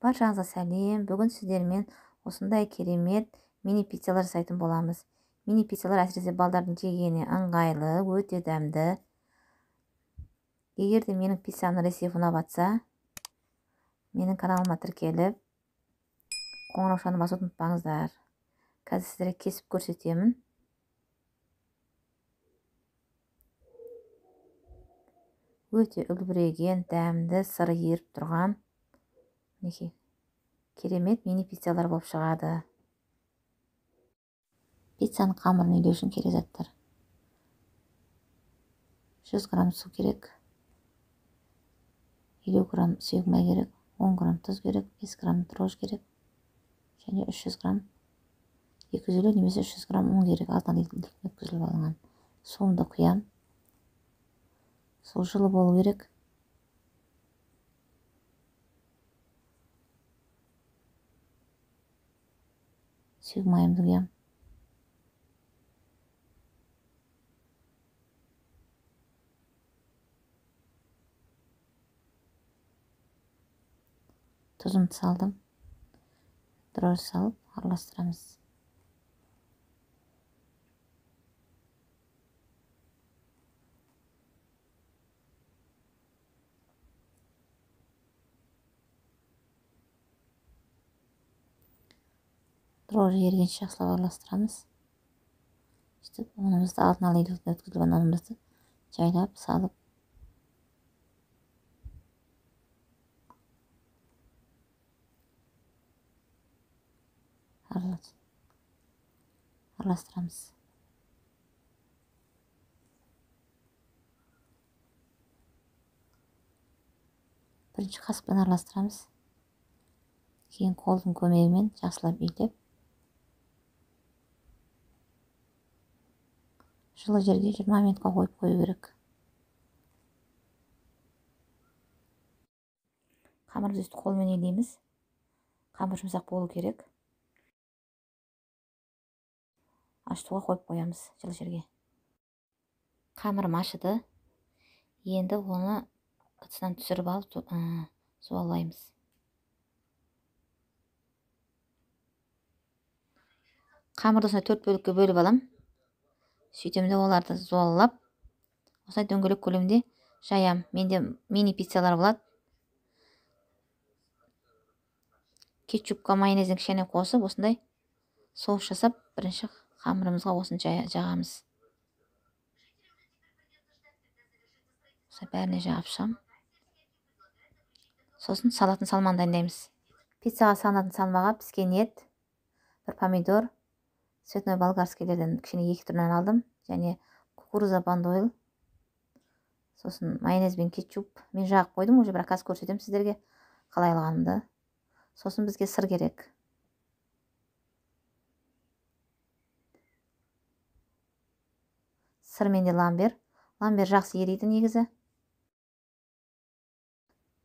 Баршаңызға сәлем. Бүгін сіздермен осындай керемет мини пиццалар жасайтын боламыз. Мини пиццалар әсіресе балдардың жегеніне ыңғайлы, өте дәмді. Егер де менің пиццамның рецепті ұнап жатса, менің каналыма тіркеліп, қоңыраушаны басуды ұмытпаңыздар. Қазір сіздерге кесіп көрсетемін. Өте үлбіреген, дәмді, сыры еріп тұрған мінекей керемет мини пиццалар болып шығады. Пиццаның қамырын илеу үшін керек заттар: 100 грамм су керек, 50 грамм сұйық май керек, 10 грамм тұз керек, 5 грамм дрожж керек және 300 грамм, 250 немесе 300 грамм ұн керек, алдын ала өткізіліп алынған. Суымды құям. Су жылы болу керек. Сұйық майымды құям. Тұзымды салдым. Дрожж салып араластырамыз. Дрожжи ергенше жақсылап араластырамыз. Сөйтіп ұнымызды, алдын ала електен өткізілген ұнымызды жайлап салып араластырамыз. Бірінші қасықпен араластырамыз. Кейін қолдың көмегімен жақсылап илеп, жылы жерге 20 минутқа қойып қою керек. Қамырды үсті қолмен илейміз. Қамыр жұмсақ болу керек. Ашытуға қойып қоямыз жылы жерге. Қамырым ашыды. Енді оны ыдысынан түсіріп алып суалаймыз. Қамырды осылай 4 бөлікке бөліп алам. Сөйтемін де оларды зуалап, осылай дөңгелек көлемде жаям. Менде мини пиццалар болады. Кетчупқа майонезден кішкене қосып, осындай соус жасап, бірінші қамырымызға осыны жағамыз. Осылай бәріне жағып шығамын. Сосын салатын салманы дайындаймыз. Пиццаға салынатын салмаға піскен ет, бір помидор, цветной болгарскийлерден кішкене 2 түрінен алдым, және кукуруза бандойл, сосын майонез бен кетчуп. Мен жағып қойдым уже, бірақ қазір көрсетемін сіздерге қалай алғанымды. Сосын бізге сыр керек. Сыр менде ламбер. Ламбер жақсы ериді негізі.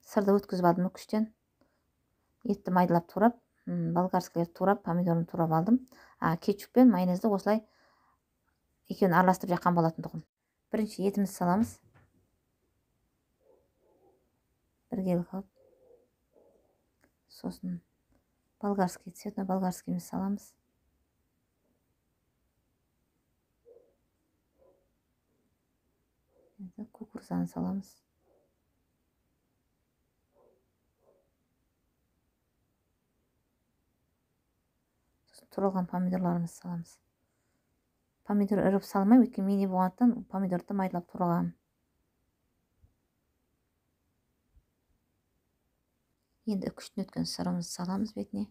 Сырды өткізіп алдым үкіштен. Етті майдалап турап, болгарскийлерді турап, помидорын турап алдым. Кетчуп пен майонезді осылай екеуін араластырып жаққан болатын тұғын. Бірінші етімізді саламыз. Бір келі қылып. Сосын болгарский, цветной болгарскийімізді саламыз. Енді кукурузаны саламыз. Сосын туралған помидорларымызды саламыз. Помидор іріп салмай, өйткені мини болғандықтан помидорды майдалап туралған. Енді үкіштен өткен сырымызды саламыз бетіне.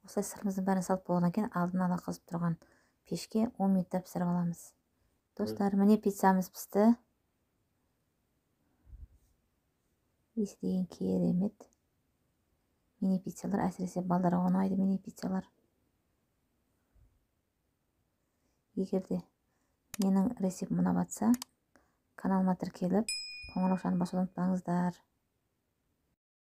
Осылай сырымыздың бәрін салып болғаннан кейін алдын ала қызып тұрған пешке 10 минутта пісіріп аламыз. Достар, міне пиццамыз пісті. Иісі деген керемет. Мини пиццалар әсіресе балдарға ұнайды мини пиццалар. Егер де менің рецептім ұнап жатса, каналыма тіркеліп, қоңыраушаны басуды ұмытпаңыздар.